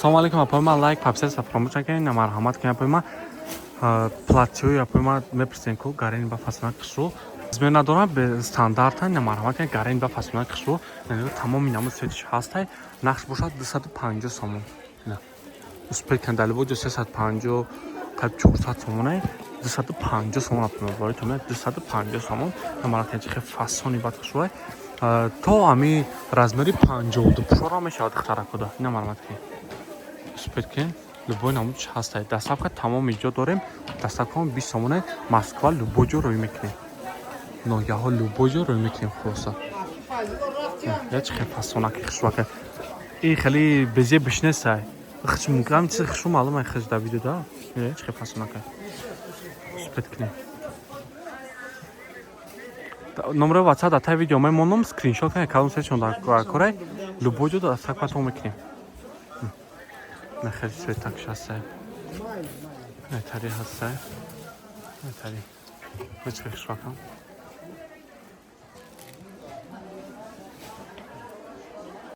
Ассалому алайкум, апои ман, лайк, подписаться фаромӯш накунед. На, марҳамат кунед, апои ман. Платье ҳои апои ман мепурсем ку, гарени ба фасонак хушрӯ, размер надорам, стандарта. На, марҳамат кунед, гарени ба фасонак хушрӯ, тамоми намуд цвет иш ҳастай. Нақш бошад 250 сомон. Успеть кунед, дар любой ҷо 350, қариб 400 сомонай, 250 сомон, апои ман, барои тон 250 сомон. На, марҳамат кунед, хеле фасони бад хушрӯай, то ами размери 52 пушора мешавад духтаракода. Ина, марҳамат кунед, успеть кунед, любой намудш ҳастай. Доставка тамоми ҷо дорем, доставка мон 20 сомоне. Москва, любой ҷо рӯй мекунем, ноҳияҳо, любой ҷо рӯй мекунем. Хулоса, я чи хел фасонаки хушвака, и хеле безе бишнесай, хич мумкин чизи хушу маълум ай, хич да видео да, чи хел фасонака. Успеть кунем, номерои WhatsApp дар таи видео мемонам, скриншот кунед, кадом сетшон дар корай, любой ҷо доставка тон мекунем. На, хеле цвет акш ҳастай, нетари ҳастай, нетари, чӣ хушвакам.